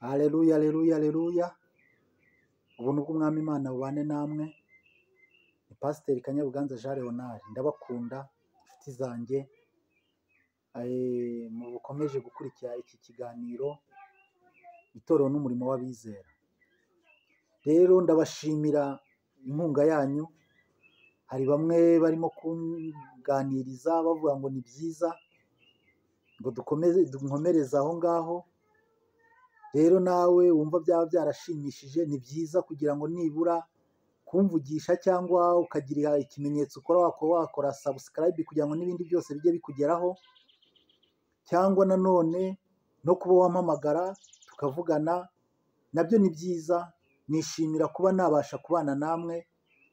Haleluya, haleluya, haleluya! Ubuntu bw'Umwami Imana bubane namwe. Ni Pasiteri Kanyabuganza Jean Leonard, ndabakunda inshuti zanjye, mukomeje gukurikira iki kiganiro, Itorero n'umurimo w'abizera. Rero ndabashimira inkunga yanyu, hari bamwe barimo kunganiriza bavuga ngo ni byiza, ngo dukomeze nkomereze aho ngaho. Rero nawe wumva byaba byarashimishije, ni byiza kugira ngo nibura kumvugisha cyangwa ukagira ikimenyetso ukora, wakora subscribe kugira ngo n'ibindi byose bijye bikugeraho, cyangwa nanone no kuba wampamagara tukavugana, nabyo ni byiza. Nishimira kuba nabasha kubana namwe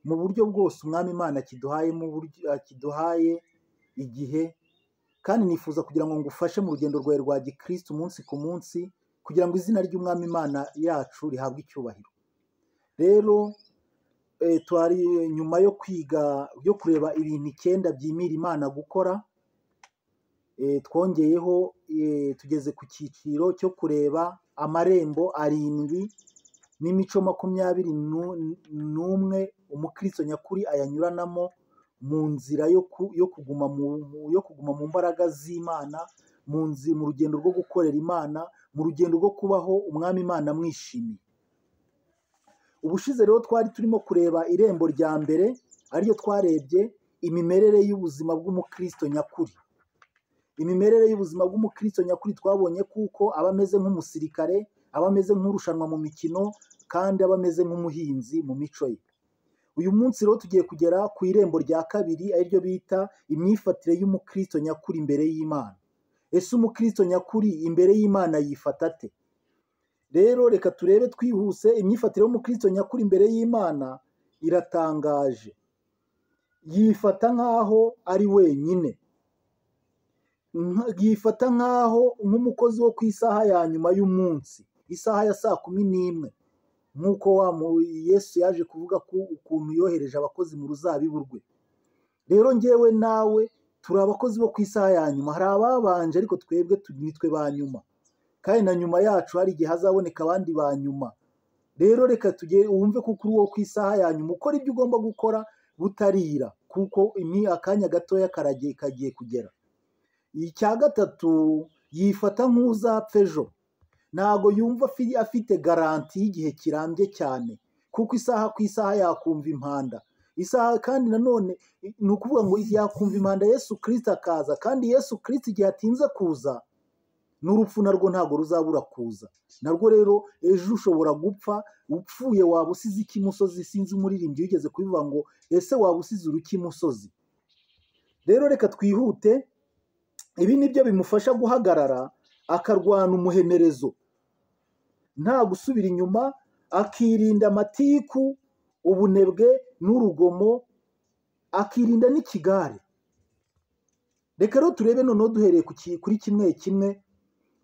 mu buryo bwose Umwami Imana akiduhaye, mu buryo akiduhaye igihe, kandi nifuza kugira ngo ngufashe mu rugendo rwawe rwa gikristo umunsi ku munsi, kugira ngo izina ry'Umwami Imana yacu rihabwe icyubahiro. Rero twari nyuma yo kwiga, yo kureba ibintu 9 byimira Imana gukora, twongeyeho tugeze ku cyiciro cyo kureba amarembo 7 n'imico 21 umukristo nyakuri ayanyuranamo mu nzira yo kuguma mu mbaraga z'Imana, mu rugendo rwo gukorera Imana, mu rugendo rwo kubaho Umwami Imana amwishimiye. Ubushize rero twari turimo kureba irembo rya mbere, ariryo twarebye imimerere y'ubuzima bw'umukristo nyakuri. Imimerere y'ubuzima bw'umukristo nyakuri twabonye kuko aba ameze nk'umusirikare, aba ameze nk'urushanwa mu mikino, kandi aba ameze nk'umuhinzi mu mico ye. Uyu munsi rero tugiye kugera ku irembo rya kabiri, ariryo bita imyifatire y'umukristo nyakuri imbere y'Imana. Ese umukristo nyakuri imbere y'Imana yifata ate? Rero reka turebe twihuse, imyifatire y'umukristo nyakuri imbere y'Imana iratangaje. Yifata nk'aho ari wenyine, yifata nk'aho nk'umukozi wo ku isaha ya nyuma y'umunsi, isaha ya saa 11, nk'uko Yesu yaje kuvuga ko ukuntu yohereje abakozi mu ruzabibu rwe. Rero njyewe nawe turi abakozi bo ku isaha ya nyuma. Hari ababanje ariko twebwe nitwe ba nyuma, kandi na nyuma yacu hari igihe hazaboneka abandi ba nyuma. Rero reka tugere wumve kuko uri uwo ku isaha ya nyuma, ukora ibyo ugomba gukora butarira, kuko akanya gatoya kagiye kugera. Icya gatatu, yifata nk'uzapfa ejo. Ntago yumva afite garanti y'igihe kirambye cyane, kuko isaha ku isaha yakumva impanda. Isaha kandi nanone ni ukuvuga ngo yakumva impanda Yesu Kristo akaza, kandi Yesu Kristo igihe atinze kuza, n'urupfu narwo ntago ruzabura kuza. Narwo rero ejo ushobora gupfa, upfuye waba usize iki musozi? Sinzi umuririmbyi wigeze kubivuga ngo ese waba usize uruki musozi? Rero reka twihute, ibi nibyo bimufasha guhagarara akarwana umuhenerezo, nta gusubira inyuma, akirinda amatiku, ubunebwe n'urugomo, akirinda n'ikigare. Reka rero turebe noneho duhereye kuri kimwe kimwe,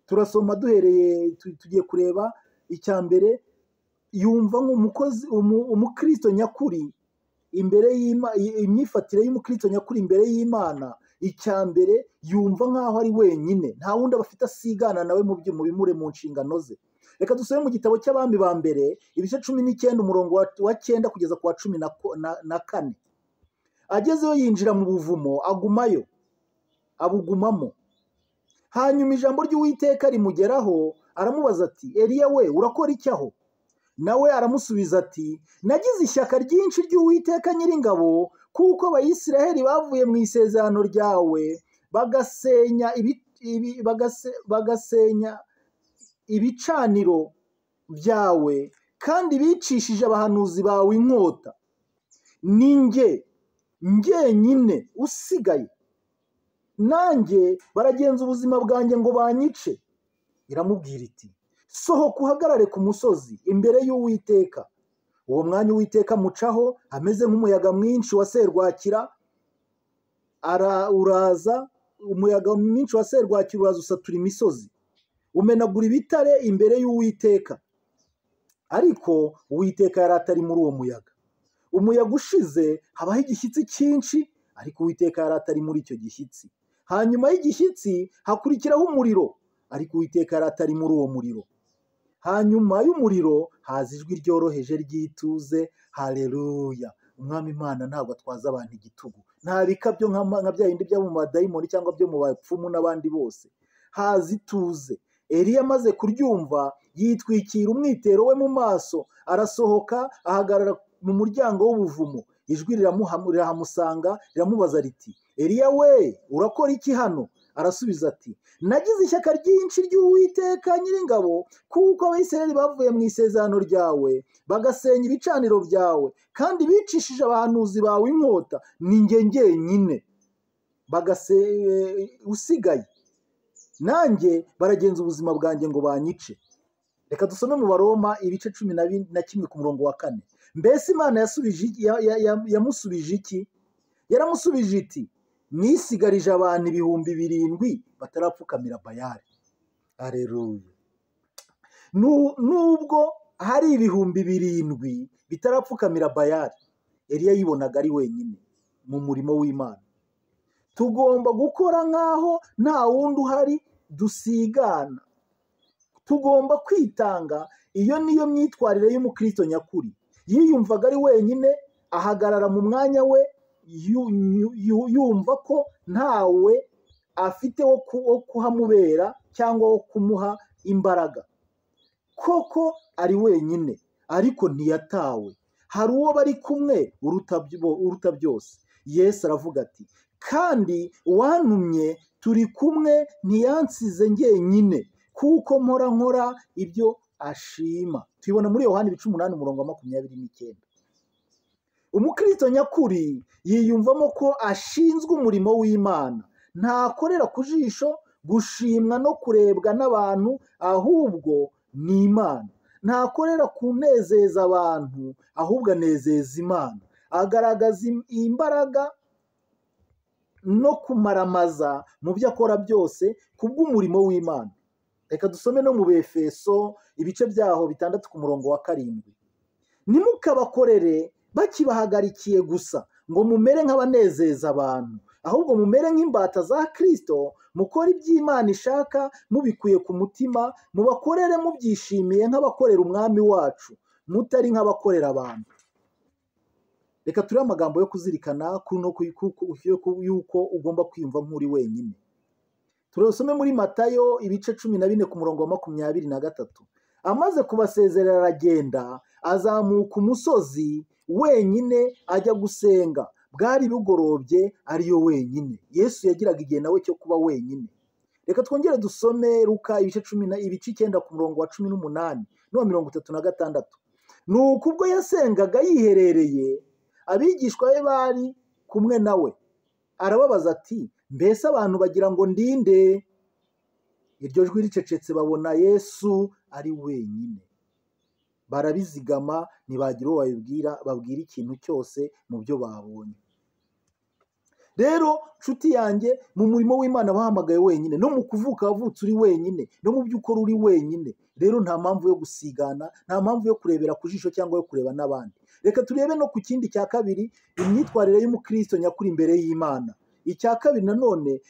turasoma duhereye, tugiye kureba icya mbere. Yumva nk'umukozi, umukristo nyakuri imbere y'Imana, imyifatire y'umukristo nyakuri imbere y'Imana. Icya mbere, yumva nk'aho ari wenyine, nta wundi aba afite asigana nawe mu bimure mu nshingano ze. Reka dusome mu gitabo cy'Abami ba mbere ibice 19 umurongo wa 9 kugeza ku wa 14. Agezeyo yinjira mu buvumo, agumayo, abugumamo. Hanyuma ijambo ry'Uwiteka rimugeraho, aramubaza ati Eliya we, urakora iki aho? Nawe aramusubiza ati nagize ishyaka ryinshi ry'Uwiteka Nyiringabo, kuko Abayisiraheli bavuye mu isezerano ryawe, bagasenya ibicaniro byawe, kandi bicishije abahanuzi bawe inkota. Ni njye njyenyine usigaye, nanjye baragenza ubuzima bwanjye ngo banyice. Iramubwira iti sohoka uhagarare ku musozi imbere y'Uwiteka. Uwo mwanya Uwiteka amucaho ameze nk'umuyaga mwinshi wa serwakira, uraza umuyaga mwinshi wa serwakira uraza usatura imisozi, umenagura ibitare imbere y'Uwiteka. Ariko Uwiteka yari atari muri uwo muyaga. Umuyaga ushize habaho igishyitsi cyinshi, ariko Uwiteka yari atari muri icyo gishyitsi. Hanyuma y'igishyitsi hakurikiraho umuriro, ariko Uwiteka yari atari muri uwo muriro. Hanyuma y'umuriro haza ijwi ryoroheje ry'ituze. Haleluya! Umwami Imana ntabwo atwaza abantu igitugu, nta bikabyo nka bya bindi byo mu madayimoni cyangwa byo mu bapfumu n'abandi bose. Haza ituze. Eliya amaze kuryumva yitwikira umwitero we mu maso, arasohoka ahagarara mu muryango w'ubuvumo. Ijwi rirahamusanga riramubaza riti: Eliya we, urakora iki hano? Arasubiza ati: nagize ishyaka ryinshi ry'Uwiteka Nyiringabo, kuko Abisirayeli bavuye mu isezerano ryawe bagasenya ibicaniro byawe, kandi bicishije abahanuzi bawe inkota, ni njye njyenyine usigaye, nanjye baragenza ubuzima bwanjye ngo banyice. Reka dusome mu Baroma ibice 11 ku murongo wa 4. Mbese Imana yamusubije iki? Yaramusubije iti: nisigarije abantu 7,000 batarapfukamira Bayali. Haleluya! Nubwo hari 7,000 bitarapfukamira Bayali, Eliya yibonaga ari wenyine mu murimo w'Imana. Tugomba gukora nk'aho nta wundi uhari dusigana. Tugomba kwitanga. Iyo niyo myitwarire y'umukristo nyakuri. Yiyumvaga ari wenyine, ahagarara mu mwanya we, yumva ko ntawe afite wo kuhamubera cyangwa wo kumuha imbaraga. Koko ari wenyine, ariko ntiyatawe. Hari uwo bari kumwe uruta byose. Yesu aravuga ati: kandi uwantumye turi kumwe, ntiyansize njyenyine, kuko mpora nkora ibyo ashima. Tubibona muri Yohana ibice 8 umurongo wa 29. Umukristo nyakuri yiyumvamo ko ashinzwe umurimo w'Imana. Ntakorera ku jisho, gushimwa no kurebwa n'abantu, ahubwo ni Imana. Ntakorera kunezeza abantu, ahubwo anezeza Imana. Agaragaza imbaraga no kumaramaza mu byo akora byose kubw'umurimo w'Imana. Reka dusome no mu Befeso ibice byaho 6 ku murongo wa 7. Ntimukabakorere bakibahagarikiye gusa ngo mumere nk'abanezeza abantu, ahubwo mumere nk'imbata za Kristo, mukore iby'Imana ishaka mubikuye ku mutima, mubakorere mubyishimiye nk'abakorera Umwami wacu, mutari nk'abakorera abantu. Reka turebe amagambo yo kuzirikana yuko ugomba kwiyumva nk'uri wenyine. Turasome muri Matayo ibice 14 ku murongo wa 23. Amaze kubasezerera aragenda, azamuka umusozi wenyine ajya gusenga. Bwari bugorobye ariyo wenyine. Yesu yagiraga igihe nawe cyo kuba wenyine. Reka twongere dusome Luka ibice 9 ku murongo wa 18 n'uwa 36. Nuko ubwo yasengaga yiherereye, abigishwa be bari kumwe nawe. Arababaza ati: mbese abantu bagira ngo ndinde? Iryo jwi ricecetse babona Yesu ari wenyine. Barabizigama, ntibagira uwo babibwira, babwira ikintu cyose mu byo babonye. Rero nshuti yanjye, mu murimo w'Imana wahamagaye wenyine, no mu kuvuka wavutse uri wenyine, no mu byo ukora uri wenyine. Rero nta mpamvu yo gusigana, nta mpamvu yo kurebera ku jisho cyangwa yo kureba n'abandi. Reka turebe no ku kindi cya kabiri, imyitwarire y'umukristo nyakuri imbere y'Imana. Icya kabiri nanone,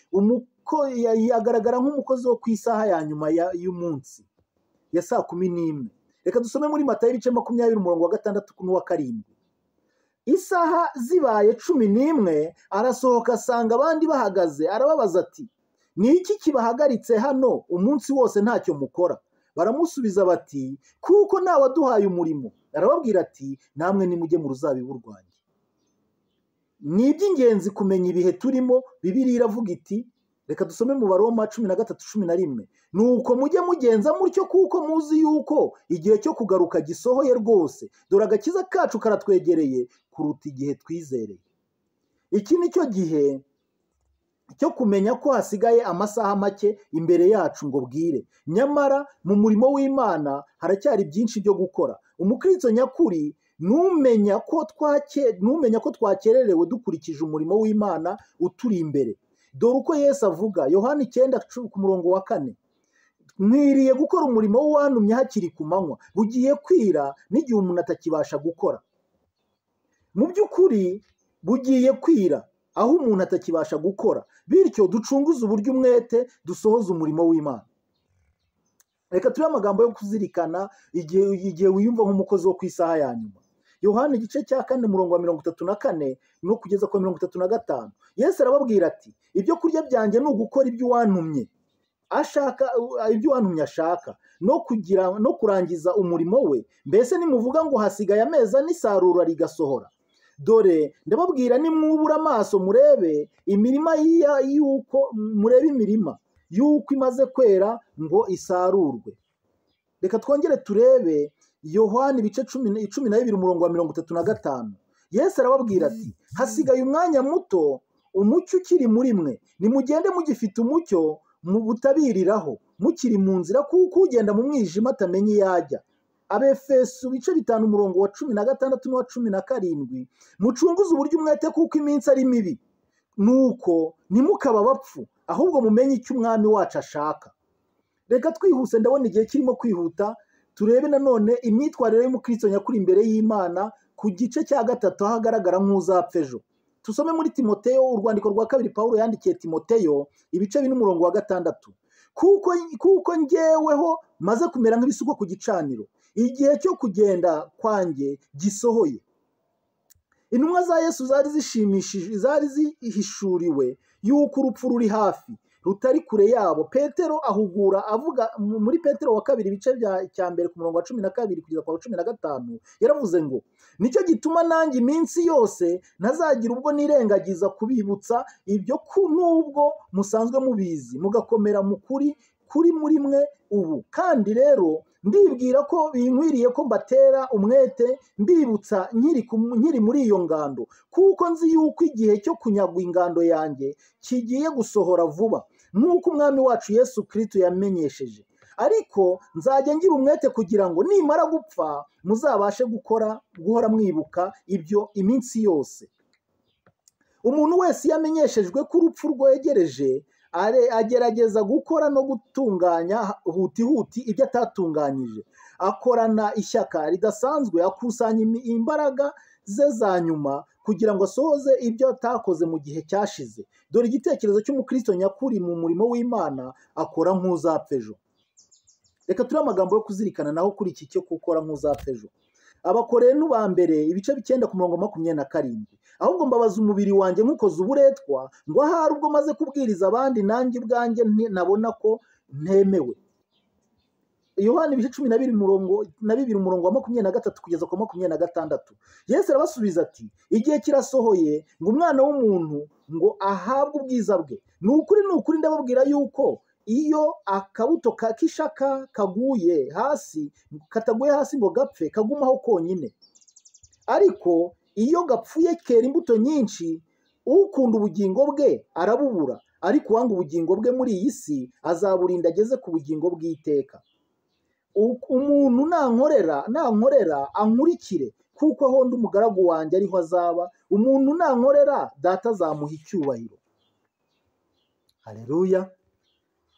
agaragara nk'umukozi wo ku isaha ya nyuma y'umunsi ya saa 11. Reka dusome muri Matayo ibice 20 umurongo wa 6 n'uwa 7. Isaha zibaye 11 arasohoka asanga abandi bahagaze, arababaza ati: ni iki kibahagaritse hano umunsi wose ntacyo mukora? Baramusubiza bati: kuko nta waduhaye umurimo. Arababwira ati: namwe nimujye mu ruzabibu rwanjye. Ni iby'ingenzi kumenya ibihe turimo. Bibiliya iravuga iti, reka dusome mu Baroma 13:11. Nuko mujye mugenza mutyo, kuko muzi yuko igihe cyo kugaruka gisohoye rwose. Dore agakiza kacu karatwegereye kuruta igihe twizereye. Iki ni cyo gihe cyo kumenya ko hasigaye amasaha make imbere yacu ngo bwire. Nyamara mu murimo w'Imana haracyari byinshi byo gukora. Umukristo nyakuri numenya ko twakererewe dukurikije umurimo w'Imana uturi imbere. Dore uko Yesu avuga, Yohana 9 ku murongo wa 4. Nkwiriye gukora umurimo w'uwantumye hakiri ku manywa, bugiye kwira n'igihe umuntu atakibasha gukora. Mu by'ukuri bugiye kwira aho umuntu atakibasha gukora, bityo ducunguze uburyo umwete dusohoza umurimo w'Imana. Reka turebe amagambo yo kuzirikana igihe wiyumva nk'umukozi wo ku isaha ya nyuma. Yohana igice cya 4 umurongo wa 34 no kugeza ku 35. Yesu arababwira ati ibyo kurya byanjye ni ugukora ibyo uwantumye ashaka, ibyo uwantumye ashaka, no kugira no kurangiza umurimo we. Mbese nimuvuga ngo hasigaye amezi ane isarura rigasohora, dore ndababwira nimwubura amaso murebe imirima yuko murebe imirima yuko imaze kwera ngo isarurwe. Reka twongere turebe Yohana ibice 12 umurongo wa 35. Yesu arababwira ati hasigaye umwanya muto umucyo ukiri muri mwe, nimugende mugifite umucyo mubutabiriraho mukiri mu nzira, kuko ugenda mu mwijima atamenya iyo ajya. Abefeso ibice 5 umurongo wa 16 n'uwa 17, mucunguze uburyo umwete kuko iminsi ari mibi, nuko ntimukaba abapfu ahubwo mumenye icyo umwami wacu ashaka. Reka twihuse, ndabona igihe kirimo kwihuta. Turebe nanone imyitwarire y'umukristo nyakuri imbere y'Imana ku gice cya 3 aho agaragara nk'uzapfa ejo. Tusome muri Timoteyo, urwandiko rwa 2 Pawulo yandikiye Timoteyo, ibice 4 umurongo wa 6. Kuko njyeweho maze kumera nk'ibisukwa ku gicaniro, igihe cyo kugenda kwanjye gisohoye. Intumwa za Yesu zari zishimishije, zari zihishuriwe yuko urupfu ruri hafi, rutari kure yabo. Petero ahugura avuga muri Petero wa 2 ibice cya 1 ku murongo wa 12 kugeza ku wa 15, yaravuze ngo nicyo gituma nanjye iminsi yose ntazagira ubwo nirengagiza kubibutsa ibyo, nubwo musanzwe mubizi, mugakomera mu kuri kuri muri mwe ubu. Kandi rero ndibwira ko binkwiriye ko mbatera umwete mbibutsa nkiri muri iyo ngando, kuko nzi yuko igihe cyo kunyagwa ingando yanjye kigiye gusohora vuba, nk'uko umwami wacu Yesu Kristo yamenyesheje. Ariko nzajya ngira umwete kugira ngo nimara gupfa muzabashe guhora mwibuka ibyo iminsi yose. Umuntu wese iyo amenyeshejwe ko urupfu rwegereje, agerageza gukora no gutunganya huti huti ibyo atatunganyije, akorana ishyaka ridasanzwe, akusanya imbaraga ze za nyuma kugira ngo asohoze ibyo atakoze mu gihe cyashize. Dore igitekerezo cy'umukristo nyakuri mu murimo w'Imana, akora nk'uzapfa ejo. Reka turi amagambo yo kuzirikana naho kuri iki cyo gukora nk'uzapfa ejo. Abakorinto ba mbere ibice 9 ku murongo 27. Ahubwo mbabaza umubiri wanjye nkukoze uburetwa, ngo ahari ubwo maze kubwiriza abandi nanjye ubwanjye nabona ko ntemewe. Yohana ibice 12 umurongo wa 23 kugeza ku 26. Yesu arabasubiza ati igihe kirasohoye ngo umwana w'umuntu ngo ahabwe ubwiza bwe. Ni ukuri ndababwira yuko iyo akabuto k'ishaka kaguye hasi, kataguye hasi ngo gapfe, kagumaho konyine. Ariko iyo gapfuye kera imbuto nyinshi. Ukunda ubugingo bwe arabubura, ariko uwanga ubugingo bwe muri iyi si azaburinda ageze ku bugingo bw'iteka. Umuntu nankorera ankurikire, kuko aho ndi umugaragu wanjye ariho azaba. Umuntu nankorera data azamuha icyubahiro. Haleluya.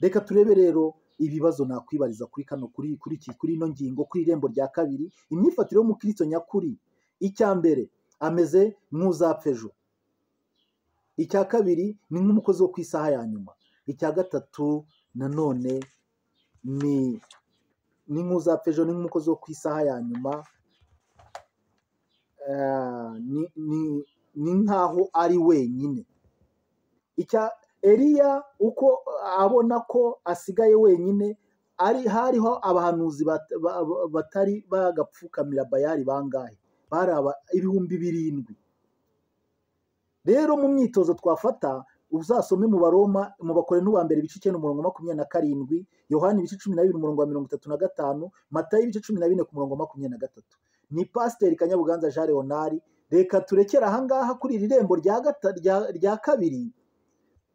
Reka turebe rero ibibazo nakwibariza kuri kano kuri ino ngingo, kuri irembo rya 2, imyifatire y'umukristo nyakuri. Icya mbere, ameze nk'uzapfa ejo. Icya 2 ni nk'umukozi wo ku isaha ya nyuma. Icya 3 nanone ni nk'uzapfa ejo, ni nk'umukozi wo ku isaha ya nyuma, ni nk'aho ari wenyine. Icya Eliya uko abona ko asigaye wenyine, ari hariho abahanuzi batari bagapfukamira Bayali bangahe? Bari 7,000. Rero mu myitozo twafata, uzasome mu Baroma, mu Bakorinto ba mbere ibice 9 umurongo 27, Yohana ibice 12 umurongo wa 35, Matayo ibice 14 ku murongo 23. Ni Pasiteri Kanyabuganza Jean Leonard. Reka turekere ahangaha kuri iri rembo rya 2.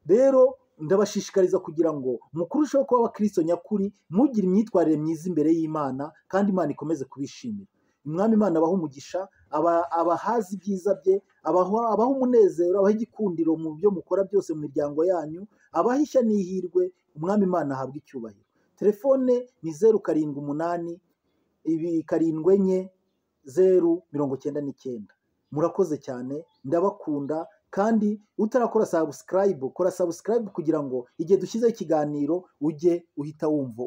Rero ndabashishikariza kugira ngo mukurusheho kuba abakristo nyakuri, mugire imyitwarire myiza imbere y'Imana, kandi Imana ikomeze kubishimira. Umwami Imana abaha umugisha, abahaza ibyiza bye, abaha umunezero, abaha igikundiro mu byo mukora byose mu miryango yanyu, abaha ishya n'ihirwe. Umwami Imana ahabwe icyubahiro. Telefone ni 0 7 8 7 4 0 99. Murakoze cyane, ndabakunda. Kandi utarakora subscribe, kora subscribe kugira ngo igihe dushyizeho ikiganiro ujye uhita wumva.